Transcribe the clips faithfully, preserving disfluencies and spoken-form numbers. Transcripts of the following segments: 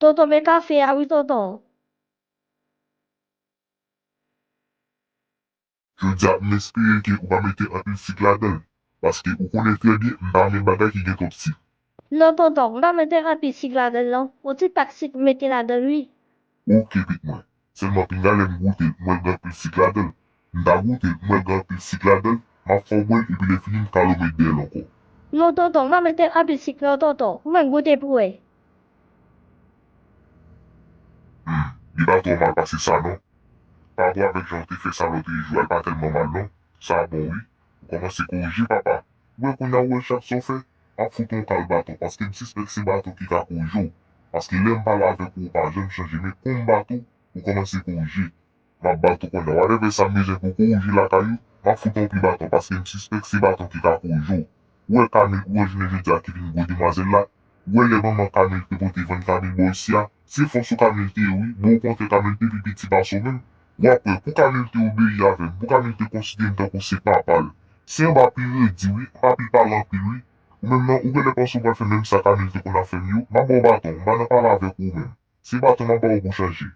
Tonton, men kafe a wi, tonton. Jodi a, m espere ke ou pa mete anpil sik ladan l, paske ou konnen trè byen m pa renmen bagay ki gen twòp sik. Non, tonton, m pa mete anpil sik ladan l, non. Yon ti pak sik m mete ladan l, wi. Oke, pitit mwen. Sèlman pinga lè m goute l, m wè l gen anpil sik ladan l. M ta goute l, m wè l gen anpil sik ladan l, m ap fè w bwè l, epi lè fini m ka lòm met dèyè l ankò. Non, tonton, m pa mete anpil sik, non, tonton. Ou menm goute pou w wè. Hmm, li pa twò mal pase sa non. Pa rapò avèk jan w te fè sa lòt jou a, l pa tèlman mal non. Sa bon wi. Ou kòmanse korije, papa. Ou wè kounye a, ou wè chak sa w fè, m ap fout ou yon kal baton, paske m sispèk se baton ki ka korije w. Paske lè m pale avèk ou, ou pa janm chanje, men kon m bat ou, ou kòmanse korije. M ap bat ou kounye a. Whatever sa m bezwen pou korije lakay ou, m ap fout ou yon pli baton, paske m sispèk se baton ki ka korije w. Ou wè Camille, ou wè jounen jodi a ki vin gwo demwazèl la? Ou wè lè manman Camille te pote vann Camille bò isi a? Se fòs ou Camille te ye wi, men okontrè Camille te pi piti pase w menm. W ap wè, pou Camille te obeyi avè m, pou Camille te konsidere m tankou se papa l. Se anba pil redi wi, anba pil pale anpil wi. Ou menm nan, ou genlè panse w pral fè menm sa Camille te konn ap fè m yo, m ap ba w baton, m pa nan pale avèk ou menm. Se baton m ap ba w pou chanje.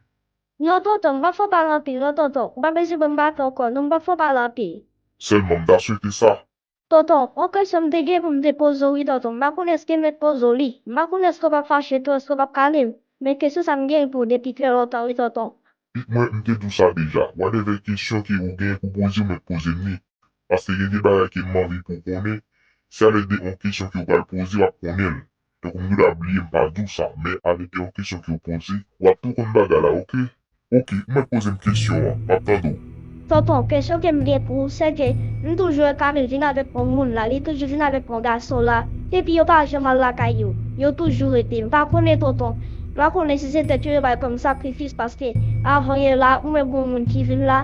Non, tonton, m pa fè w pale anpil, non, tonton. Ou pa bezwen ban m baton ankò, non, m pa fè w pale anpil. Sèlman, m ta swete sa. Tonton, yon kesyon m te gen pou m te poze w, wi, tonton. M pa konnen èske m mèt poze w li. M pa konnen èske w p ap fache tou, èske w p ap kale m. Men kesyon sa m gen pou w depi trè lontan, wi, tonton. Pitit mwen, m te di w sa deja. Whatever kesyon ke ou gen pou poze m, mèt poze m li. Paske gen de bagay ke m anvi pou w konnen. Se alèd de yon kesyon ke w pral poze, w ap konnen l. Tankou m genlè bliye m pa di w sa, men alèd de yon kesyon ke w poze, w ap tou konn bagay la, oke? Oke, ou mèt poze m kesyon an, m ap tande w. Tonton, kesyon ke m gen pou ou, se ke m toujou wè Camille vin avèk yon moun la, li toujou vin avèk yon gason la, epi yo pa janm al lakay yo, yo toujou rete. M pa konnen, tonton, m pa konnen si se tèt yo yo bay kòm sakrifis, paske avan yè la, ou wè gon moun ki vin la,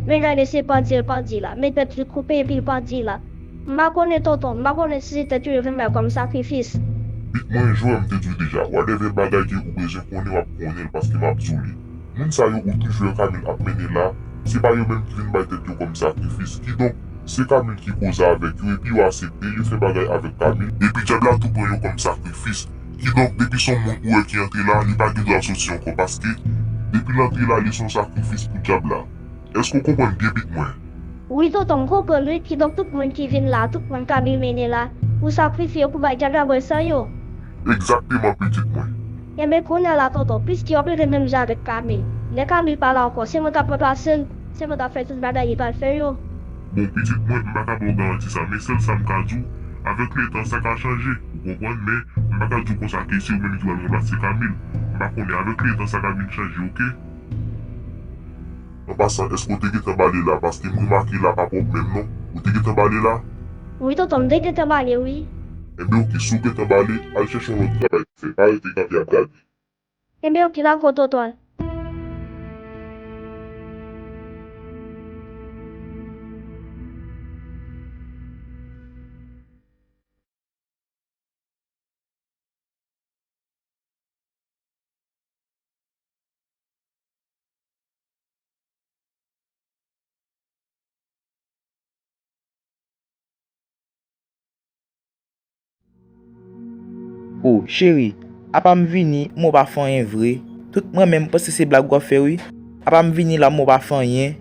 men gade se pandye l pandye la, men tèt li koupe epi l pandye la. M pa konnen, tonton, m pa konnen si se tèt yo yo vin bay kòm sakrifis. Pitit mwen, jan m te di w deja, whatever bagay ke ou bezwen konnen, w ap konnen l paske m ap di w li. Moun sa yo ou toujou wè Camille ap mennen la, se pa yo menm ki vin bay tèt yo kòm sakrifis. Kidonk, se Camille ki koze avèk yo epi yo aksepte, yo fè bagay avèk Camille, epi dyab la tou pran yo kòm sakrifis. Kidonk, depi se yon moun ou wè ki antre la, li pa gen dwa soti ankò, paske depi l antre la, li se yon sakrifis pou dyab la. Èske w konprann byen, pitit mwen? Wi, tonton, m konprann, wi. Kidonk, tout moun ki vin la, tout moun Camille mennen la, ou sakrifye yo pou bay dyab la bwè san yo? Egzakteman, pitit mwen. Enben, kounye a la, tonton, piske w ap rete menm jan avèk Camille, lè Camille pa la ankò, se mwen k ap ranplase l, se mwen k ap fè tout bagay li pral fè yo. Bon, pitit mwen, m pa ka ba w garanti sa, men sèl sa m ka di w, avèk letan, sa ka chanje, ou konprann, men m pa ka di w konsa ke se ou menm ki pral ranplase Camille. M pa konnen, avèk letan, sa ka vin chanje, oke? An pasan, èske w te gentan bale la? Paske m remake la pa pwòp menm non. Ou te gentan bale la? Wi, tonton, m te gentan bale, wi. Enben, oke, si w gentan bale, al chèche yon lòt travay fè. Pa rete kanpe ap gade. Enben, oke, dakò, tonton. O, cheri, apa m vini, mwen pa fè anyen vre. Tout mwen menm panse se blag w ap fè wi. Apa m vini la, mwen pa fè anyen.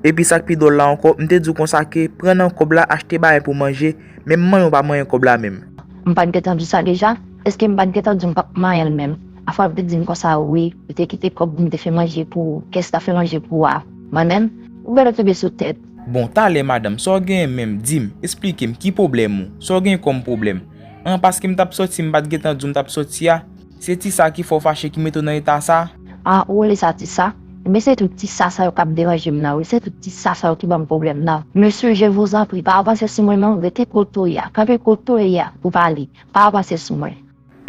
Epi sa k pi dwòl la ankò, m te di w konsa ke pran nan kòb la, achte bagay pou manje, men m manyen w pa manyen kòb la menm. M pa t gentan di w sa deja? Èske m pa t gentan di w m p ap manyen l menm? Afwa w te di m konsa wi, ou te kite kòb pou m te fè manje pou ou, kiyès t ap fè manje pou ou a? Mwen menm? Ou genlè tonbe sou tèt. Bon, talè madanm, sa w genyen menm? Di m, esplike m, ki pwoblèm ou? Sa w genyen kòm pwoblèm? An, paske m t ap sòti, m pa t gentan di w m t ap sòti a? Se ti sa ki fè w fache ki mete w nan eta sa? A, ou rele sa ti sa? Enben se tout ti sa sa yo k ap deranje m nan wi, se tout ti sa sa yo ki ban m pwoblèm nan. Mesye, je vous en prie, pa avanse sou mwen non, rete kote w ye a, kanpe kote w ye a pou pale, pa avanse sou mwen.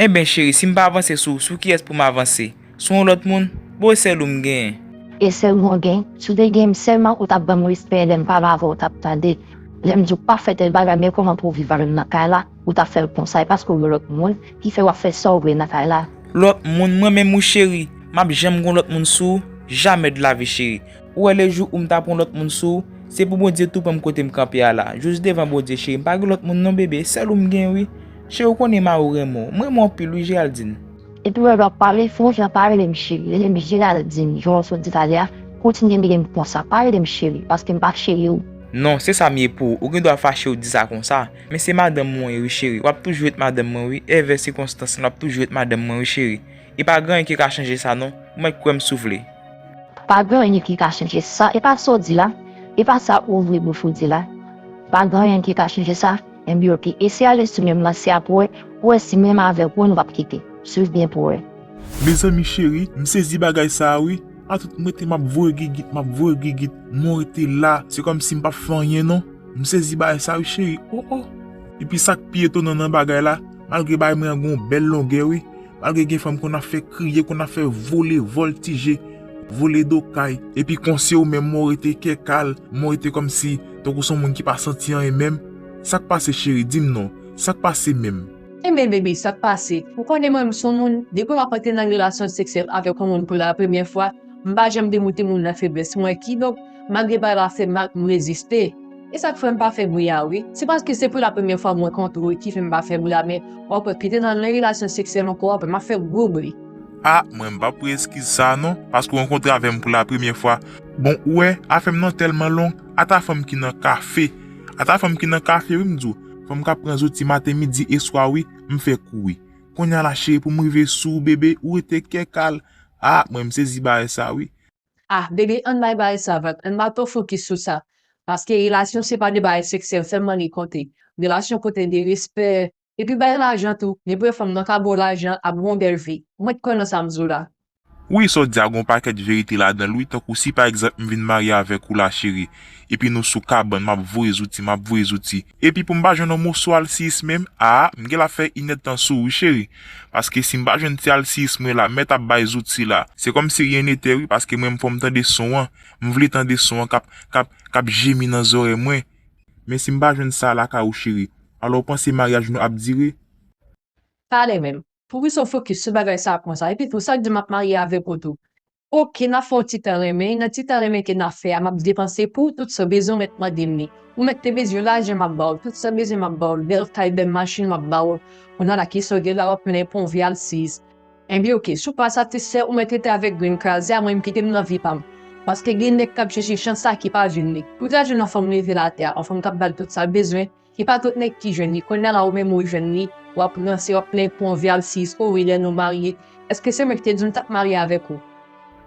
Enben cheri, si m pa avanse sou ou, sou kiyès pou m avanse? Sou yon lòt moun? Bon, e sèl ou m genyen. E sèl ou m genyen? Si w te genyen m sèlman, ou t ap ban m respè, lè m pale avè w, ou t ap tande. Lè m di w pa fè tèl bagay, men kòman pou w viv avè m nan kay la, ou t ap fè l konsa, e paske w gen lòt moun ki fè w ap fè sa w vle nan kay la. Lòt moun? Mwen menm wi cheri, m ap janm gen yon lòt moun sou ou? Jamè de lavi cheri. Ou wè lejou ou m ta pran yon lòt moun sou ou, se pou Bondye tou pran m kote m kanpe a la, jous devan Bondye cheri, m pa gen lòt moun non bebe, sèl ou m gen wi. Cheri, ou konnen mari w renmen w, m renmen w anpil wi Geraldine. Depi lè w ap pale, fè yon jan pa rele m cheri. Rele m Geraldine, jan w sot di talè a. Kontinye rele m konsa, pa rele m cheri, paske m pa cheri w. Non, se sa m ye pou ou. Ou gen dwa fache w di sa konsa. Men se madanm mwen ye wi cheri. W ap toujou ret madanm mwen wi. Envè sikonstans lan, w ap toujou ret madanm mwen wi cheri. E pa gen anyen ki ka chanje sa non. Ou mèt kwè m si w vle. Pa gen anyen ki ka chanje sa. E pa sa w di la. E pa sa ou ouvri bouch ou di la. Pa gen anyen ki ka chanje sa. Enben oke. E se ale sou menm lan, se apre, ou wè si menm avèk ou nou p ap kite. Swiv byen pou wè. Mezanmi cheri, m sezi bagay sa a wi. A tout m rete m ap voye gigit, m ap voye gigit. Mwen rete la, se kòmsi m p ap fè anyen non. M sezi bagay sa wi cheri. Oh oh. Epi sa k pi etonan nan bagay la, malgre bagay mwen an gen yon bèl longè wi, malgre gen fanm konn ap fè kriye, konn ap fè vole, vòltije, vole do kay, epi konsi ou menm mwen rete kè kal, mwen rete kòmsi tankou se yon moun ki pa santi anyen menm. Sa k pase cheri, di m non, sa k pase menm? Enben bebe, sa k pase? Ou konnen mwen, m se yon moun, depi m ap antre nan relasyon seksyèl avèk yon moun pou la premyè fwa, m pa janm demoute moun nan feblès mwen, kidonk, malgre bagay la fè mal, m reziste. E sa k fè m pa fè bri a wi. Se paske se pou la premyè fwa m rankontre w ki fè m pa fè bri a, men w ap wè, kite nan yon relasyon seksyèl ankò, w ap wè m ap fè gwo bri. A, mwen m p ap pran eskiz sa a non, paske w rankontre avè m pou la premyè fwa. Bon, ou wè, afè m nan tèlman long, ata fanm ki nan kafe. Ata fanm ki nan kafe wi m di w. Fanm k ap pran zouti maten, midi e swa wi, m fè kou wi. Kounye a la cheri, pou m rive sou ou bebe, ou rete kè kal. A, mwen m sezi bagay sa wi. Ah bebe, ann bay bagay sa vag, ann pa twò fokis sou sa. Paske relasyon se pa de bagay seksyèl sèlman li konte. Relasyon konte de respè. Epi bay lajan tou, nenpòt fanm nan ka ba w lajan, ap gen yon bèl vi. Ou mèt kwè nan sa m di w la. Wi, sa w di a gen yon pakèt verite ladan l wi, tankou si pa egzanp m vin marye avèk ou la cheri, epi nou sou kabann, m ap voye zouti, m ap voye zouti. Epi pou m pa jwenn yon moso alsiyis menm, a, m genlè ap fè inèdtan sou ou wi cheri. Paske si m pa jwenn ti alsiyis mwen la, mèt ap bay zouti la. Se kòmsi ryen netè wi, paske mwen m fò m tande son an. M vle tande son an k ap, k ap, k ap jemi nan zòrèy mwen. Men si m pa jwenn sa lakay ou cheri, alò w panse maryaj nou ap dire? Talè menm. Poukisa w fokis sou bagay sa a konsa? Epi tou, sa k di m ap marye avèk ou tou? Oke, n ap fè yon ti tan renmen, nan ti tan renmen ke n ap fè a, m ap depanse pou ou tout sa w bezwen, ou mèt mande m li. Ou mèt te bezwen lajan, m ap ba w, tout sa w bezwen, m ap ba w, bèl kay, bèl machin, m ap ba w. Kounye a la, kisa w gen la, w ap mennen pou yon vye alsiyis. Enben oke, si w pa satisfè, ou mèt rete avèk grenn kraze a, mwen m kite m nan vi pa m. Paske gen nèg k ap chèche chans sa ki pa jwenn li. Ou ta jwenn yon fanm leve latè a, yon fanm k ap ba l tout sa l bezwen, e pa tout nèg ki jwenn li. Kounye a la ou menm ou jwenn li, w ap ranse, w ap plenn pou yon vye alsiyis, o wi lè nou marye. Èske se mwen ki te di w m t ap marye avèk ou?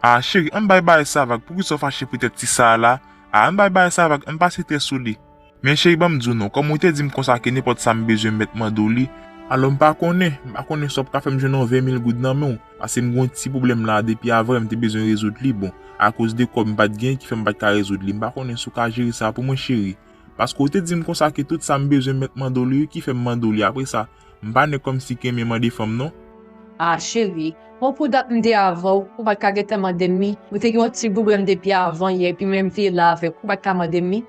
A cheri, ann bay bagay sa vag, poukisa w fache poutèt ti sa a la? A ann bay bagay sa vag, ann pa strès sou li. Men cheri, ban m di w non, kòm ou te di m konsa ke nenpòt sa m bezwen m mèt mande w li, alò m pa konnen, m pa konnen si w ap ka fè m jwenn yon ven mil goud nan men w, paske m gen yon ti pwoblèm la depi avan yè m te bezwen rezoud li, bon, akoz de kòb m pa t gen ki fè m pa t ka rezoud li, m pa konnen si w ka jere sa pou mwen cheri. Paske w te di m konsa ke tout sa m bezwen m mèt mande w li wi, ki fè m mande w li apre sa. M pa nèg kòmsi ki renmen mande fanm non. A cheri, bon pou dat m te avè w, ou pa t ka gentan mande m li, nou te gen yon ti pwoblèm depi avan yè, epi menm te la avèk ou, ou pa t ka mande m li.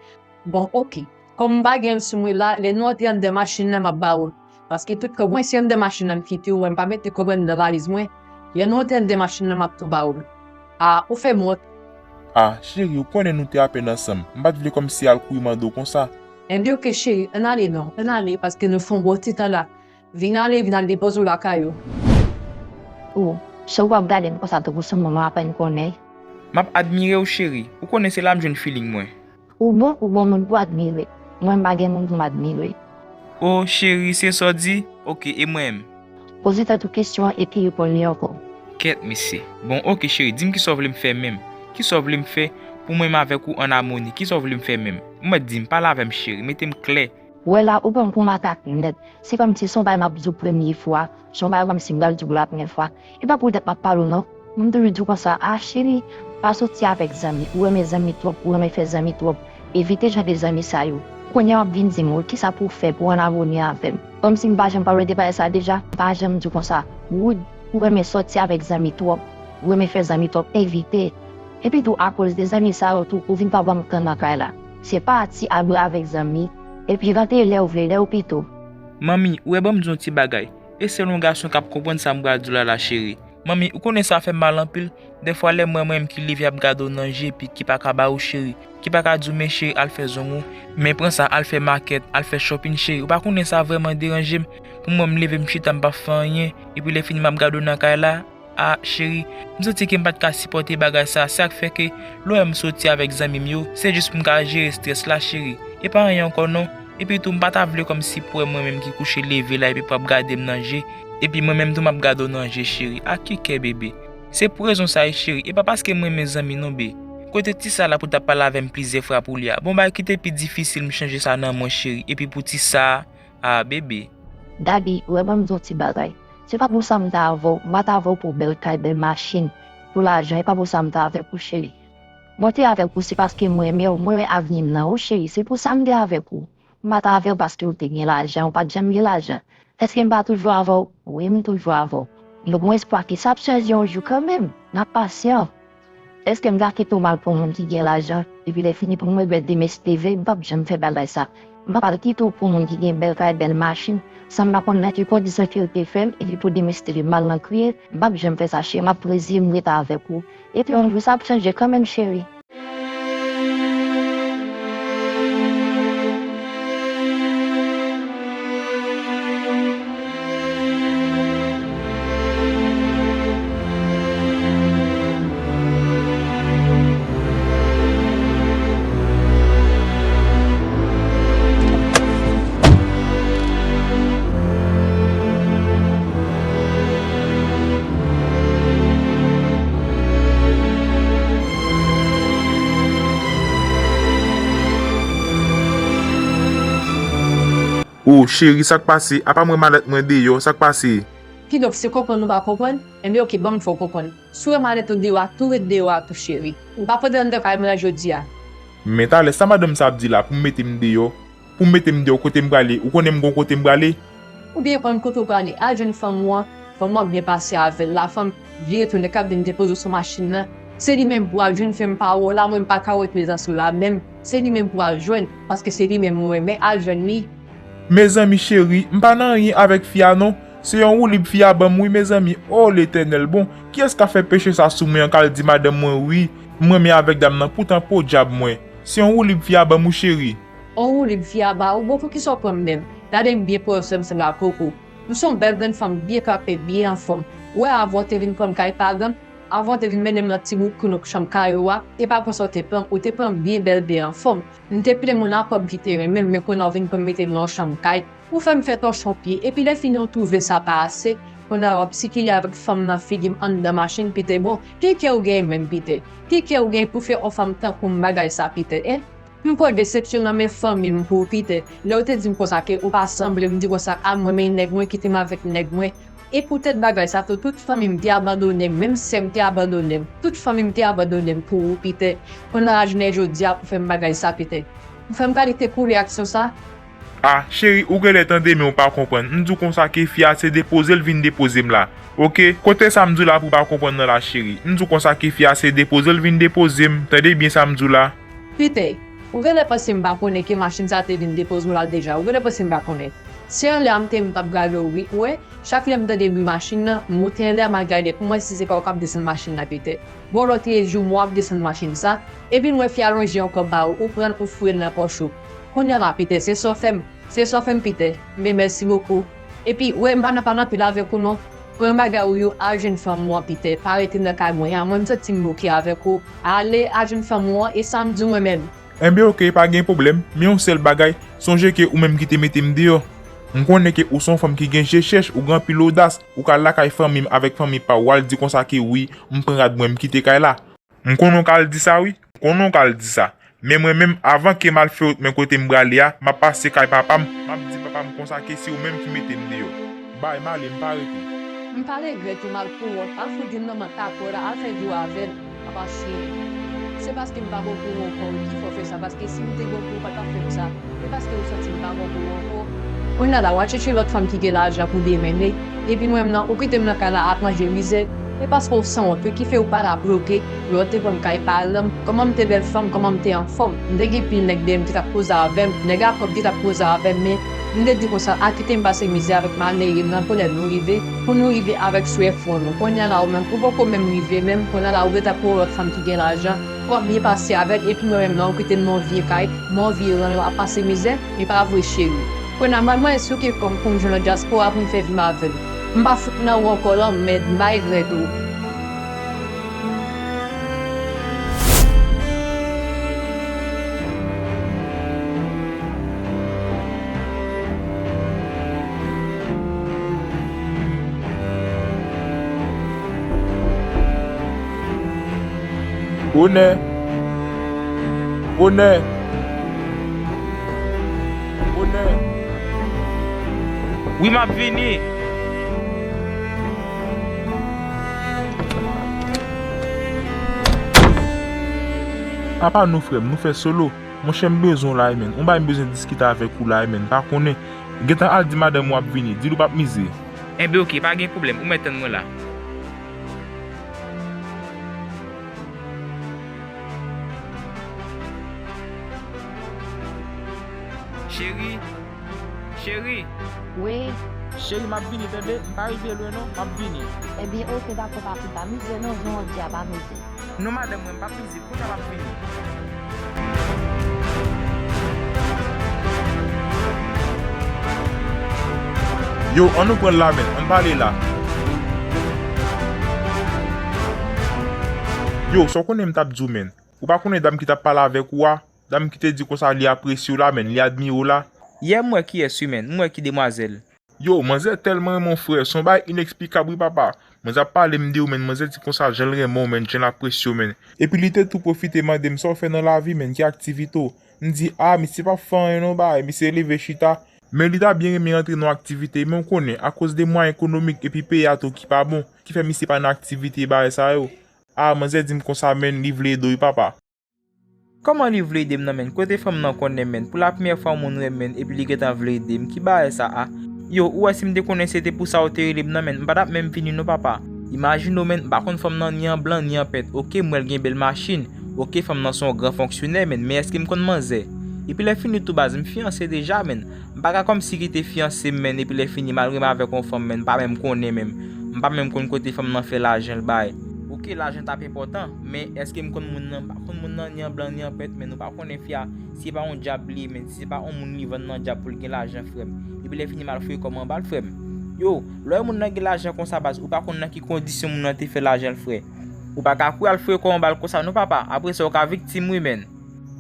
Bon, oke. Kòm m pa gen l sou mwen la, lè nou antre anndan machin nan, m ap ba ou l. Paske tout kòb mwen se anndan machin nan m kite yo, mwen m pa mete kòb anndan valiz mwen. Lè nou antre anndan machin nan, m ap tou ba ou l. A, ou fè m wont. A, cheri, ou konnen nou te apèn ansanm. M pa t vle kòmsi al kouri mande w konsa. Enben oke cheri, ann ale non, ann ale, paske nou fè yon bon ti tan la. Vin ale, vin al depoze w lakay ou. O, jan w ap gade m konsa tankou se yon moun w apèn konnen. M ap admire w cheri. Ou konnen se la m jwenn feeling mwen. Ou bon, ou bon moun pou admire. Mwen m pa gen moun pou m admire. O cheri, se sa w di? Oke, e mwen menm? Poze tèt ou kesyon an epi reponn li ankò. Kèt mesye. Bon, oke cheri, di m kisa w vle m fè menm. Kisa w vle m fè pou mwen menm avèk ou ann amoni? Kisa w vle m fè menm? Ou mèt di m, pale avè m cheri, mete m klè. Ou wè la, ou pran m pou makak nèt. Se kòmsi se yon bagay m ap di w premye fwa, se yon bagay kòmsi m pral di w la premyè fwa. E pa poutèt m ap pale w non. M toujou di w konsa, a cheri, pa soti avèk zanmi. Ou renmen zanmi twòp, ou renmen fè zanmi twòp. Evite jan de zanmi sa yo. Kounye a w ap vin di m, wi, kisa pou w fè pou w ann amoni avè m? Kòmsi m pa janm pale w de bagay sa deja? M pa janm di w konsa, Wood, ou renmen soti avèk zanmi twòp, ou renmen fè zanmi twòp, evite. Epi tou, akoz de zanmi sa yo tou, ou vin pa ban m tan nan kay la. Se pati al bwè avèk zanmi, epi rantre lè w vle, lè w pito. Manmi, ou wè, ban m di w yon ti bagay. E sèl yon gason k ap konprann sa m pral di w la la, cheri. Manmi, ou konnen sa fè m mal anpil. Dèfwa lè m wè mwen menm ki leve ap gade w nan je epi ki pa ka ba ou cheri, ki pa ka di w men cheri al fè zong ou, men pran sa al fè makèt, al fè shopping cheri, ou pa konnen sa vrèman deranje m. Pou mwen m leve m chita m pa fè anyen, epi lè fini m ap gade w nan kay la, a cheri, m santi ke m pa t ka sipòte bagay sa, sa k fè ke lè w wè m soti avèk zanmi m yo, se jis pou m ka jere estrès la cheri, e pa anyen ankò non. Epi tou m pa ta vle kòmsi pou wè mwen menm ki kouche leve la epi pou ap gade m nan je, epi mwen menm tou m ap gade w nan je cheri, ak ki kè bebe. Se pou rezon sa wi cheri, e pa paske m renmen zanmi non be. Kote ti sa la pou t ap pale avè m plizyè fwa pou li a. Bon bagay ki te pi difisil m chanje sa nan mwen cheri, epi pou ti sa a, a bebe. Daddy, ou wè ban m di w ti bagay. Se pa pou sa m te avè w, m pa t avè w pou bèl kay, bèl machin, pou lajan, e pa pou sa m te avèk ou cheri. Mwen te avèk ou se paske m renmen w, mwen wè avni m nan ou cheri, se pou sa m te avèk ou. M pa t avè w paske w te gen lajan, ou pa t janm gen lajan. Èske m pa toujou avè w? Wi, m toujou avè w. Donk, mwen espwa ke sa ap chanje yon jou kanmenm. N ap pasyan. Èske m ka kite w m al pran moun ki gen lajan, epi lè fini pou mwen wè demen se te vle, m p ap janm fè bagay sa. M p ap al kite w pran moun ki gen bèl kay, bèl machin, san m pa konn nan ki kondisyon ke l te fè l, epi pou demen se te vle m al nan kriye, m p ap janm fè sa, cheri, m ap reziye m rete avèk ou. Epi yon jou sa ap chanje kanmenm, cheri. O cheri, sa k pase? Apa m wè malèt mwen deyò, sa k pase? Kidonk, se konprann ou pa konprann? Enben oke, ban m fè w konprann. Si w wè malèt ou deyò a, tou ret deyò a tou, cheri. M pa pote anndan kay mwen an jodi a. Men talè, sa madanm sa ap di la, pou m mete m deyò? Pou m mete m deyò, kote m prale? Ou konnen m gon kote m prale? Ou byen konn kote w prale, al jwenn fanm ou an, fanm ou an byen pase avè l la, fanm vire tounen k ap vin depoze w sou machin nan. Se li menm pou w al jwenn, fè m pa wè w la, mwen m pa ka wè prezans ou la menm. Se li menm pou w al jwenn, paske se li menm ou renmen, al jwenn li. Mezanmi cheri, m pa nan anyen avèk fi a non. Se yon woulib fi a ban m wi mezanmi. Oh Letènèl, bon, kiyès k ap fè peche sa sou mwen an k al di madanm mwen wi, m renmen avèk dam nan poutan podyab mwen. Se yon woulib fi a ban m wi cheri. On woulib fi a ba ou, bon poukisa w pran m menm? Gade m byen pran w sèm sèm la koko. M se yon bèl grenn fanm byen kanpe, byen anfòm. Ou wè avan w te vin pran m kay paran m, avan w te vin mennen m nan ti bouk ki nan chanm kay ou a, e pa pran sa w te pran, ou te pran m byen bèl, byen anfòm. M te plen moun a kòb ki te renmen m, men kounye a w vin pran m mete m nan yon chanm kay. Ou fè m fè tòchon pye, epi lè fini w twouve sa pa ase, kounye a w ap sikile avèk fanm nan figi m anndan machin Pite. Bon, ki kè w genyen menm Pite? Ki kè w genyen pou fè on fanm tankou m bagay sa Pite, en? M pran desepsyon nan men fanmi m pou ou Pite. Lè w te di m konsa ke ou pa sanble m, m di konsa a mwen men nèg mwen kite m avèk nèg mwen. E poutèt bagay sa tou, tout fanmi m te abandone m, menm sè m te abandone m. Tout fanmi m te abandone m pou ou Pite. Kounye a jounen jodi a pou fè m bagay sa Pite. Ou fè m kalite kou reyaksyon sa? A, cheri, ou genlè tande men ou pa konprann. M di w konsa ke fi a se depoze l vin depoze m la. Oke? Kote sa m di w la pou w pa konprann nan la cheri? M di w konsa ke fi a se depoze l vin depoze m. Tande byen sa m di w la. Pite, ou genlè panse m pa konnen ke machin sa te vin depoze w la deja. Ou genlè panse m pa konnen. Se anlè a m te ye m t ap gade w wi. Ou wè, chak lè m tande bri machin nan, m moute anlè a m al gade pou m wè si se pa ou k ap desann machin nan Pite. Bon lòt jou m wè w ap desann machin sa, epi m wè fi a lonje yon kòb ba ou, ou pran l ou foure l nan pòch ou. Kounye a la Pite, se sa w fè m. Se sa w fè m Pite. Men mèsi bokou. Epi, wè m pa nan pale anpil avèk ou non. Pran bagay ou yo, al jwenn fanm ou an Pite. Pa rete nan kay mwen an. Mwen m santi m bouke avèk ou. Ale, al jwenn fanm ou an, e sa m di w mwen menm. Enben oke, pa gen pwoblèm. Men yon sèl bagay, sonje ke ou menm ki te mete m deyò. M konnen ke ou se yon fanm ki gen je chèch, ou gen anpil odas, ou ka al lakay fanmi m avèk fanmi pa w, w al di konsa ke wi, m pran rad mwen, m kite kay la. M konnen w ka al di sa wi, m konnen w ka al di sa. Men mwen menm, avan ke m al fè wout mwen kote m prale a, m ap pase kay papa m, m ap di papa m konsa ke se ou menm ki mete m deyò. Bay, m ale, m pa rete. M pa regrèt ou mal pou wont, al fout youn nan manta kò la, al fè vi w avè l, apa chen. Se paske m pa bon pou ou ankò wi ki fè w fè sa, paske si m te bon pou ou, ou pa t ap fè m sa. Se paske ou santi m pa bon pou ou ankò. Kounye a la, w al chèche lòt fanm ki gen lajan pou demennen, epi mwen menm nan, ou kite m nan kay la ap manje mizè. Se paske ou sanwont wi ki fè ou pa t ap bloke lè w te pran m kay paran m, kòman m te bèl fanm, kòman m te anfòm. M te gen pil nèg dèyè m ki t ap koze avè m, nèg a kòb ki t ap koze avè m, men M te di konsa, a kite m pase mizè avèk malere m nan, kounye a nou rive, pou nou rive avèk swè fon nou. Kounye a la ou menm, ou poko menm rive menm, kounye a la ou gentan ap wè fanm ki gen lajan, w ap byen pase avè l, epi mwen menm la ou kite m nan yon vye kay, m nan yon vye ran, w ap pase mizè, e pa vre cheri. Kounye a m al mande si w gen kòb pou m jwenn nan dyaspora pou m fè vi m avè l. M pa fout nan ou ankò lanmèd, m bay rèd ou. Onè! Onè! Onè! Wi, m ap vini! Apa nou, frè m, nou fè solo? Monchè, m bezwen w la wi, menn. Yon bagay m bezwen diskite avèk ou la wi, menn. M pa konnen. Gentan al di madanm ou w ap vini. Di l ou p ap mize. Enben, oke, pa gen pwoblèm. Ou mèt tann mwen la. Cheri, cheri. Wi. Cheri, m ap vini, tande? M pa rive lwen, non. M ap vini. Ebyen, oke, dakò, papi. Pa mize, non, jan w di a, pa mize. Non, madanm mwen, m p ap mize. Kounye a m ap vini. Yo, ann nou pran l la, menn. Ann pale la. Yo, sa w konnen m t ap di w, menn. Ou pa konnen dam ki t ap pale avèk ou a? Dam ki te di konsa li apresye w la, menn, li admire w la. Yè m wè kiyès wi, menn. M wè ki demwazèl. Yo, manzè tèlman renmen w, frè. Se yon bagay ineksplikab wi, papa. Manzè ap pale m de ou, menn. Manzè di konsa jan l renmen w, menn, jan l apresye w, menn. Epi li te tou pwofite mande m sa w fè nan lavi, menn, ki aktivite w. M di, a, misye p ap fè anyen non, bay, misye leve chita. Men li ta byen renmen antre nan yon aktivite, men w konnen, akoz de mwayen ekonomik epi peyi a tou ki pa bon, ki fè misye pa nan aktivite bagay sa yo. A, manzè di m konsa, menn, li vle ede w wi, papa. Kòman li vle ede m nan, menn? Kote fanm nan konnen, menn? Pou la premyè fwa yon moun renmen m, epi li gentan vle ede m. Ki bagay sa a? Yo, ou wè si m te konnen se te pou sa ou te rele m nan, menn, m pa t ap menm vini non, papa. Imajine w, menn, m pa konn fanm nan ni an blan, ni an pèt. Oke, m wè l gen bèl machin. Oke, fanm nan se yon gran fonksyonè, menn, men èske m konn manzè? Epi lè fini tou baz, m fiyanse deja, menn. M pa ka kòmsi kite fiyanse m, menn, epi lè fini m al renmen avèk yon fanm, menn, m pa menm konnen menm. M pa menm konn kote fanm nan fè lajan l bay. Oke, lajan t ap enpòtan, men èske m konn moun nan? M pa konn moun nan ni an blan ni an pèt, menn, ou pa konnen fi a, si se pa yon dyab li ye, menn, si se pa yon moun li vann nan dyab pou l gen lajan, frè m. Epi lè fini m al foure kò m anba l, frè m. Yo, lè w wè moun nan gen lajan konsa baz, ou pa konn nan ki kondisyon moun nan te fè lajan l, frè. Ou pa ka kouri al foure kò w anba l konsa non, papa. Apre sa, ou ka viktim wi, menn.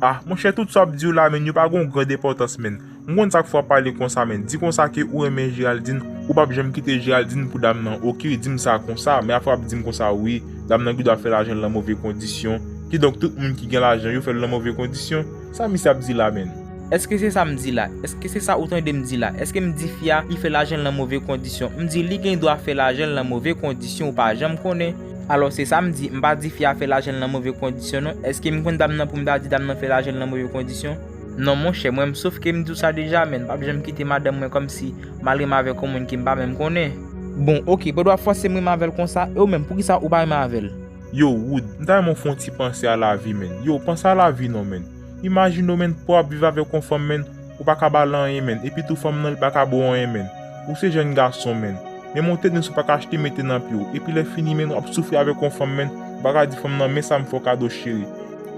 Ah, monchè, tout sa w ap di yo la, menn, yo pa gen yon gran enpòtans, menn. M konn sa k fè w ap pale konsa, menn. Di konsa ke ou renmen Géraldine, ou p ap janm kite Géraldine pou dam nan. Oke, di m sa konsa, men apre w ap di m konsa, wi, dam nan gen dwa fè lajan l nan move kondisyon. Kidonk, tout moun ki gen lajan, yo fè l nan move kondisyon. Sa misye ap di la, menn? Èske se sa m di la? Èske se sa ou tande m di la? Èske m di fi a, li fè lajan l nan move kondisyon? M di li gen dwa fè lajan l nan move kondisyon, ou pa janm konnen. Alò, se sa m di, m pa di fi a fè lajan l nan move kondisyon non. Èske m konn dam nan pou m ta di dam nan fè lajan l nan move kondisyon? Non, monchè, mwen m sof ke m di w sa deja, menn. M p ap janm kite madanm mwen kòmsi m al renmen avèk yon moun ke m pa menm konnen. Bon, oke, pandan w ap fòse m renmen avè l konsa, e ou menm, poukisa ou pa renmen avè l? Yo, Wood, m ta renmen w fè yon ti panse a lavi, menn. Yo, panse a lavi non, menn. Imajine w, menn, pa w ap viv avèk yon fanm, menn, ou pa ka ba l anyen, menn. Epi tou fanm nan, li pa ka ba w anyen, menn. Ou se jèn gason, menn. Menm yon tenis ou pa ka achte mete nan pye w. Epi lè fini, menn, w ap soufri avèk yon fanm, menn. Ou pa ka di fanm nan, men sa m fè w kado, cheri.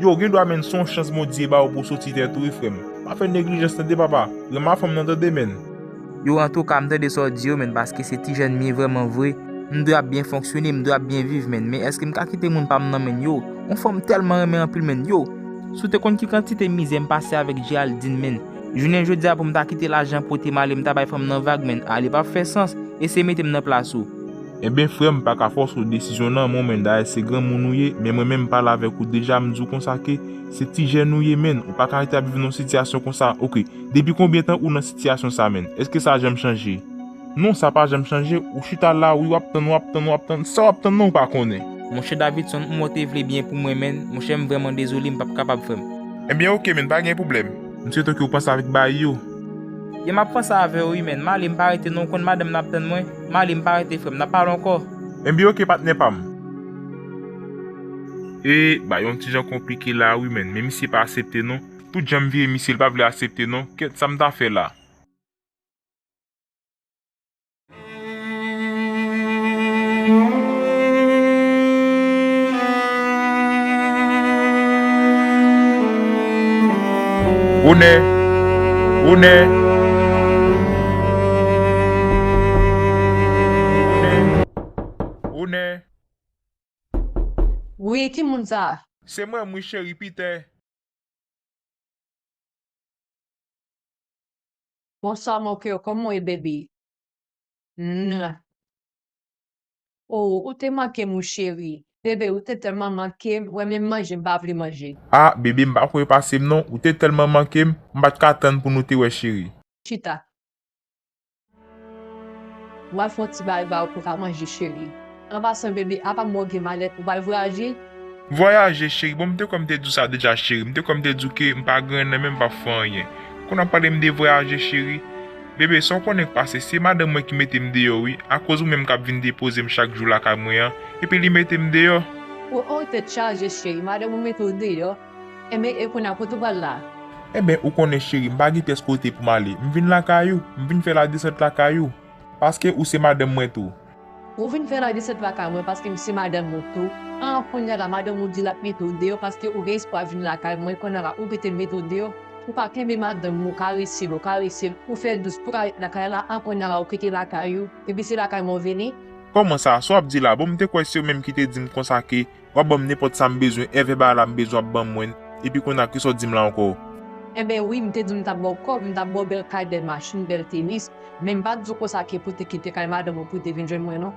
Yo, gen dwa, menn, se yon chans Bondye ba w pou w soti tèt ou, wi, frè m. Pa fè neglijans, tande, papa. Renmen a fanm nan, tande, menn. Yo, antouka, m tande sa w di yo, menn, paske se ti jèn m ye vrèman vre. M dwe ap byen fonksyone, m dwe ap byen viv, menn. Men èske m ka kite moun pa m nan, menn? Yo, yon fanm m tèlman renmen anpil, menn. Yo, si w te konn ki kantite mizè m pase avèk Géraldine, menn. Jounen jodi a pou m ta kite lajan pote m ale, m ta bay fanm nan vag, menn. A, li p ap fè sans. Eseye mete m nan plas ou. Enben, frè m, m pa ka fòse w desizyon nan men w, menn. Dayè, se granmoun ou ye, men mwen menm m pale avèk ou deja, m di w konsa ke se ti jèn ou ye, menn. Ou pa ka rete ap viv nan yon sitiyasyon konsa. Oke, depi konbyen tan ou nan sitiyasyon sa, menn? Èske sa janm chanje? Non, sa pa janm chanje. Ou chita la, wi, w ap tann, w ap tann, w ap tann. Sa w ap tann nan, ou pa konnen. Monchè Davidson, m wè w te vle byen pou mwen, menn. Monchè, m vrèman dezole, m p ap kapab, frè m. Enben, oke, menn, pa gen pwoblèm. M swete ke w panse avèk bagay yo. Yo, m ap panse avè w, wi, menn. M ale, m pa rete, non, w konn madanm nan ap tann mwen. M ale, m pa rete, frè m, n ap pale ankò. Enben, oke, patnè pa m. E, bagay yon ti jan konplike la, wi, menn. Men misye pa aksepte, non. Tout jan m vire misye, l pa vle aksepte, non. Kèt, sa m ta fè la? Onè! Onè! Onè! Onè! Wi, ki moun sa? Se mwen, wi, cheri, Pitè. Bonswa, mon cœur, kòman w ye, baby? N. Oh, ou te manke m, wi, cheri. Bebe, ou te tèlman manke m, wè menm manje m pa vle manje. Ah, bebe, m pa kwè pase m non, ou te tèlman manke m, m pa t ka tann pou nou te wè, cheri. Chita. M pral fè yon ti bagay ba ou pou w ka manje, cheri. An pasan, bebe, apa m wè w gen malèt, ou pral vwayaje? Vwayaje, cheri, bon, m te kwè m te di w sa deja, cheri. M te kwè m te di w ke m pa gen anyen nan men m, m p ap fè anyen. Kounye a w ap pale m de vwayaje, cheri. Bebe, sa w konnen k pase, se madanm mwen ki mete m deyò, wi. Akoz ou menm k ap vin depoze m chak jou lakay mwen an, epi li mete m deyò. Ou, ou tèt chaje, cheri, madanm ou mete w deyò. Enben, e kounye a, kote w pral la? Enben, ou konnen, cheri, m pa gen pyès kote pou m ale. M vin lakay ou, m vin fè ladesant lakay ou. Paske ou se madanm mwen tou. Ou vin fè ladesant lakay mwen paske m se madanm ou tou. An, kounye a la, madanm ou di l ap mete w deyò paske ou gen espwa vin lakay mwen, kounye a la, ou kite l mete w deyò. Ou pa kenbe madanm ou, karese l, ou karese l, ou fè dous pou l ka ret lakay la, an, kounye a la, ou kite lakay ou, epi se lakay mwen w vini? Kòman sa? Sa w ap di la? Bon, m te kwè se ou menm ki te di m konsa ke w ap ban m nenpòt sa m bezwen, èvè bagay la m bezwen w ap ban mwen, epi kounye a kisa w di m la ankò? Enben wi, m te di w m t ap ba w kòb, m t ap ba w bèl kay, bèl machin, bèl tenis, men m pa t di w konsa ke pou w te kite kay madanm ou pou w te vin jwenn mwen non.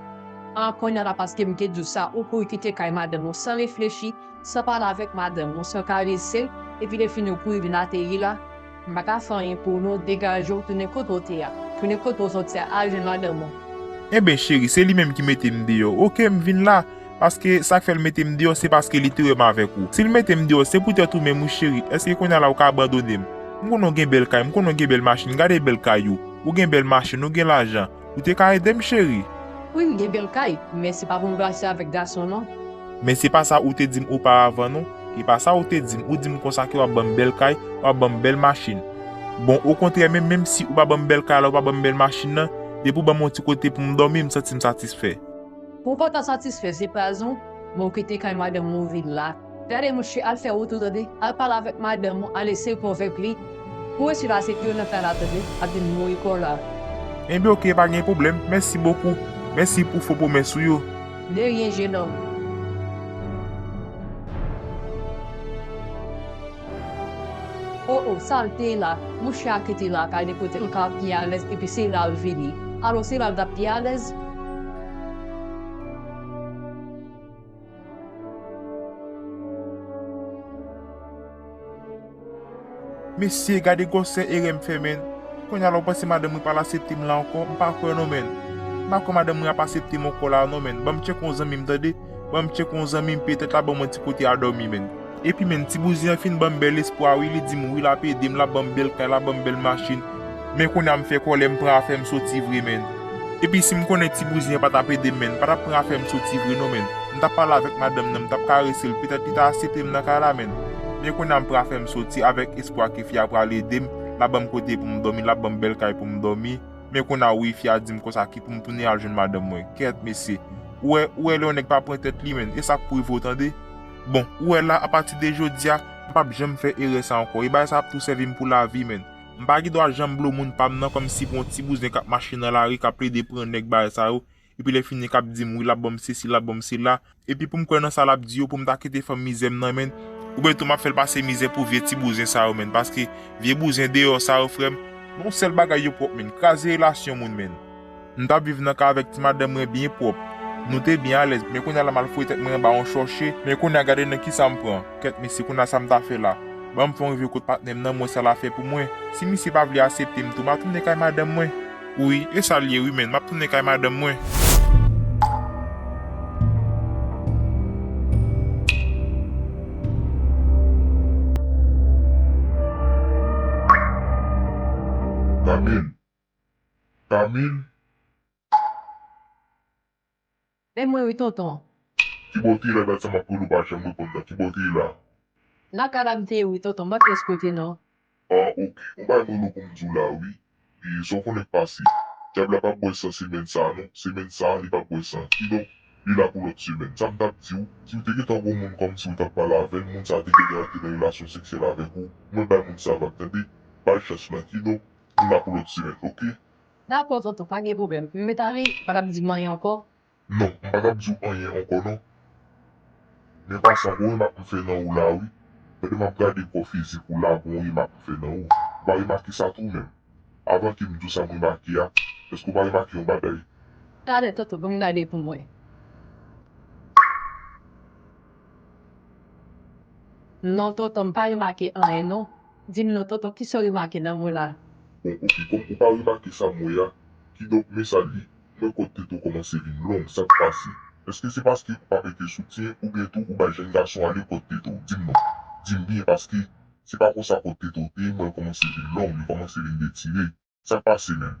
An, kounye a la, paske m te di w sa, ou kouri kite kay madanm ou san reflechi, san pale avèk madanm ou, san karese l, epi lè fini ou kouri vin ateri la. M pa ka fè anyen pou ou non, degaje w, tounen kote w te a. Tounen kote w soti a, al jwenn madanm ou. Enben cheri, se li menm ki mete m deyò. Oke, m vin la. Paske sa k fè l mete m deyò, se paske li te wè m avèk ou. Si l mete m deyò, se poutèt ou menm wi cheri. Èske kounye a la ou ka abandone m? M konnen w gen bèl kay, m konnen w gen bèl machin. Gade bèl kay ou. Ou gen bèl machin, ou gen lajan. Ou te ka ede m, cheri. Wi, m gen bèl kay, men se pa pou m pase avèk gason non. Men se pa sa ou te di m oparavan non. E pa sa ou te di m. Ou di m konsa ke w ap ban m bèl kay, w ap ban m bèl machin. Bon, okontrè, menm, menm si ou pa ban m bèl kay la, ou pa ban m bèl machin nan, depi w ban m yon ti kote pou m dòmi, m santi m satisfè. Pou w pa ta satisfè, se pa zon, men w kite kay madanm ou vin la. Gade mouche, al fè wout ou tande, al pale avèk madanm ou, al eseye konvenk li. Pou resi la, se pou yo nan kay la tande, ap vin mouri kò la. Enben oke, pa gen pwoblèm. Mèsi bokou. Mèsi pou fo pwomès ou yo. De rien, jenòm. Oh oh, sa l te ye la? Mouche a kite lakay li kote l ka pi alèz epi se la l vini. Alò se la l t ap pi alèz? Mesye, gade gwosè erè m fè, menn. Kounye a la, w panse madanm mwen pral aksepte m la ankò? M pa kwè non, menn. M pa kwè madanm mwen ap aksepte m ankò la non, menn. Ban m tcheke yon zanmi m, tande. Ban m tcheke yon zanmi m, petèt l ap ban m yon ti kote a dòmi, menn. Epi, menn, ti bouzen an fin ban m bèl espwa, wi. Li di m, wi, l ap ede m, l ap ban m bèl kay, l ap ban m bèl machin. Men kounye a m fè kòlè, m pran afè m soti vre, menn. Epi si m konnen ti bouzen an pa t ap ede m, menn, m pa t ap pran afè m soti vre non, menn. M t ap pale avèk madanm nan, m t ap karese l, petèt li ta aksepte m nan kay la, menn. Men kounye a m pran afè m soti avèk espwa ke fi a pral ede m, l ap ban m kote pou m dòmi, l ap ban m bèl kay pou m dòmi. Men kounye a wi, fi a di m konsa ki pou m tounen al jwenn madanm mwen. Kèt, mesye. Ou wè, ou wè lè yon nèg pa pran tèt li, menn, e sa k pou rive w, tande. Bon, ou wè la, apati de jodi a, m p ap janm fè erè sa ankò. E bagay sa ap tou sèvi m pou lavi, menn. M pa gen dwa janm blo moun pa m nan kòmsi pou yon ti bouzen k ap mache nan lari, k ap plede pran nèg bagay sa yo, epi lè fini k ap di m wi, l ap ban m sesi, l ap ban m sela, epi pou m kwè nan sa l ap di yo, pou m ta kite fanm mizè m nan, menn. Oubyen tou m ap fè l pase mizè pou vye ti bouzen sa yo, menn, paske vye bouzen deyò sa yo, frè m, yon sèl bagay yo pwòp, menn, kraze relasyon moun, menn. M t ap viv nan kay avèk ti madanm mwen byen pwòp. Nou te byen alèz, men kounye a la m al foure tèt mwen anba yon chòche, men kounye a gade nan kisa m pran. Kèt mesye, kounye a sa m ta fè la? Ban m fè yon rive kot patnè m nan, m wè sa l a fè pou mwen. Si misye pa vle aksepte m tou, m a tounen kay madanm mwen. Wi, e sa l ye wi, menn, m ap tounen kay madanm mwen. Camille. Camille. Men mwen wi, tonton. Kibò w te ye la, dat sa m ap rele w pa janm reponn nan? Kibò w te ye la? Lakay la m te ye wi, tonton, m pa t rès kote non. Ah, oke. Yon bagay mwen gen pou m di w la, wi. E sa w konnen k pase. Dyab la p ap bwè san semèn sa a, non. Semèn sa a, li p ap bwè san. Kidonk, li la pou lòt semèn. Sa m t ap di w, si w te gentan gon moun kòmsi w t ap pale avè l, moun sa a te gentan antre nan relasyon seksyèl avèk ou, mwen bay moun sa vag, tande, ba l chans lan, kidonk, nou la pou lòt semèn, oke? Dakò, tonton, pa gen pwoblèm. M mèt ale, pa t ap di m anyen ankò? Non, m pa t ap di w anyen ankò, non. Men pa sa, gon remak m fè nan ou la, wi. Pandan m ap gade kò fizik ou la, gon remak m fè nan ou. Ou pa remake sa tou, menm? Avan ke m di w sa m remake a, èske w pa remake yon bagay? Talè, tonton, ban m gade pou m wè. Non, tonton, m pa remake anyen, non. Di m non, tonton, kisa w remake nan mwen la? Bon, oke, kòm ou pa remake sa m wè a, kidonk, men sa l ye. M wè kòt tete w kòmanse vin long, sa k pase? Èske se paske ou pa mete soutyen, oubyen tou ou bay jèn gason ale kòt tete w? Di m non. Di m byen, paske se pa konsa kòt tete w te ye, m wè l kòmanse vin long, li kòmanse vin detire. Sa k pase menm?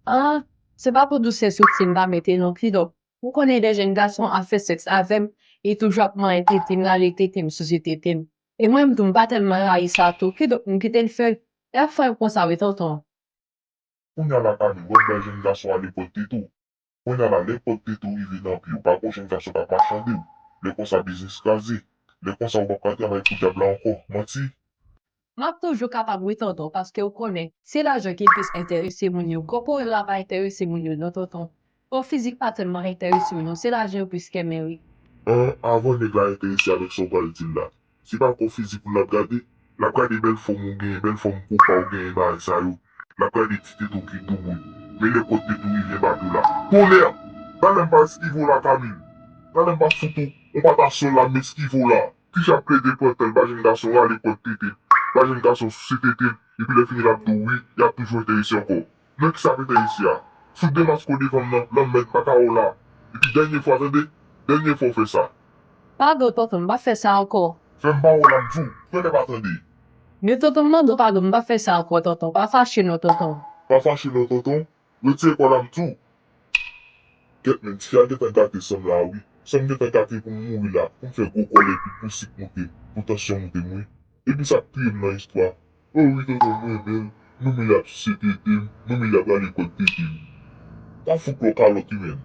Ah, se pa pou dousè soutyen m pa mete non, kidonk, ou konnen lè jèn gason ap fè sèks avè m, li toujou ap manyen tete m, rale tete m, souse tete m. E mwen m tou, m pa tèlman rayi sa tou, kidonk m kite l fè l. L ap fè l konsa wi, tonton. Kounye a la, Camille, w ap bay jèn gason ale kòt tete w. Kounye a la, lè kòt tete w rive nan pye w, pa gon jèn gason k ap machande w. Lè konsa, biznis kraze. Lè konsa, ou p ap ka travay pou dyab la ankò. Manti? M ap toujou kapab wi, tonton, paske w konnen, se lajan ki plis enterese moun yo. Kòkòrèl la pa enterese moun yo, non, tonton. Kò fizik pa tèlman enterese w, non, se lajan yo plis k enmen, wi. An, avan nèg la enterese avèk sa w pral di l la. Se pa kò fizik ou l ap gade, l ap gade bèl fòm ou genyen, bèl fòm koka ou genyen, bagay sa yo. L ap gade ti tete w ki doubout. Men lè kòt tete w rive bab yo la. Tonnè! Talè m pa eskive w la, Camille. Talè m pa fout ou, yon patasyonn la, m eskive w la. Ti chat plede pran tan l ba jèn gason rale kòt tete l, ba jèn gason souse tete l, epi lè fini l ap di w wi, y ap toujou enterese ankò. Nan kisa m enterese a? Fout demaske w devan m nan, lanmèd, m pa ka wè w la. Epi dènye fwa, tande, dènye fwa w fè sa. Padon, tonton, m p ap fè sa ankò. Fè m pa wè w la, m di w, fè lè pa tande. Men tonton, m mande w padon, m p ap fè sa ankò, tonton. Pa fache non, tonton. Pa fache non, tonton. Retire kò w la, m di w. Kèt men, tifi a gentan gate san m la wi. San m gentan gate pou m mouri la, pou m fè gwo kòlè epi pou sik moute, pou tansyon moute m wi. Epi sa k touye m nan istwa, o wi tonton m renmen l, nou men l ap souse tete m, nou men l ap rale kòt tete m. Pa fout lò kalòt wi menm.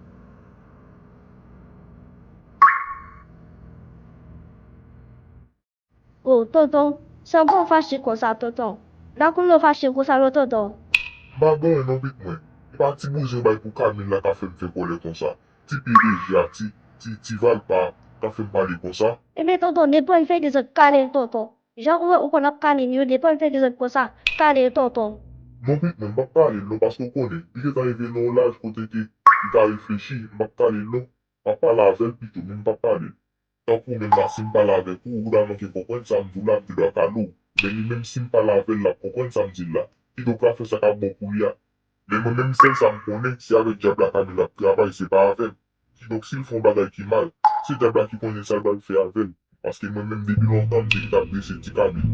O, tonton, sa bon fache konsa, tonton. Lakou nou fache konsa, non, tonton. M pa gen anyen non, pitit mwen. E pa ti bouzen w bay pou Camille la ka fè m fè kòlè konsa. Ti pye leje a, ti, ti, ti valpa ka fè m pale konsa. Ebyen, tonton, nenpòt fè dezòd kale l, tonton. Jan ou wè ou konn ap kale m yo, nenpòt fè dezòd konsa, kale l, tonton. Non, pitit mwen, m p ap kale l non, paske w konnen, li gentan rive nan yon laj kote ke li ka reflechi, m p ap kale l non. M ap pale avè l pito, men m p ap kale l. Tankou ou menm la, si m pale avèk ou, ou ta manke konprann sa m di w la, m te dwa kale w. Men li menm, si m pale avè l, l ap konprann sa m di l la. Kidonk, l a fè sa k ap bon pou li a. Men mwen menm, sèl sa m konnen, se avèk dyab la Camille ap travay, se pa avè m. Kidonk, si l fè yon bagay ki mal, se dyab la ki konnen sa l pral fè avè l. Paske mwen menm, depi lontan, m te gentan ap drese ti Camille.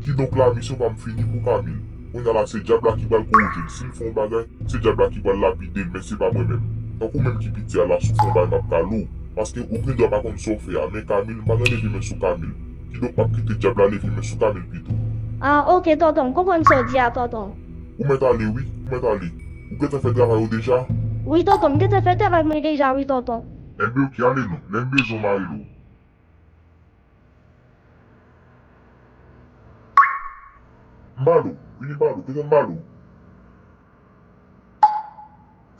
Kidonk, la misyon pa m fini pou Camille. Kounye a la, se dyab la ki pral korije l. Si l fè yon bagay, se dyab la ki pral lapide l, men se pa mwen menm. Tankou ou menm ki piti a la, si w fè yon bagay, m ap kale w. Paske ou gen dwa pa konn sa w fè a, men Camille, m pa nan leve men sou Camille. Kidonk, m ap kite dyab la leve men sou Camille pito. Ah, oke, tonton, m konprann sa w di a, tonton. Ou mèt ale, wi, ou mèt ale. Ou gentan fè travay ou deja? Wi, tonton, m gentan fè travay mwen deja, wi, tonton. Enben, oke, ale non, lè m bezwen w, m a rele w. M ba l ou, vini m ba l ou, gentan m ba l ou.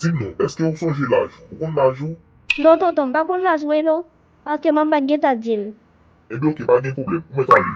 Di m non, èske ou sonje laj ou? Ou konn laj ou? Non, tonton, m pa konn laj mwen non, paske manman m gentan di m. Ebyen, oke, pa gen pwoblèm, ou mèt ale.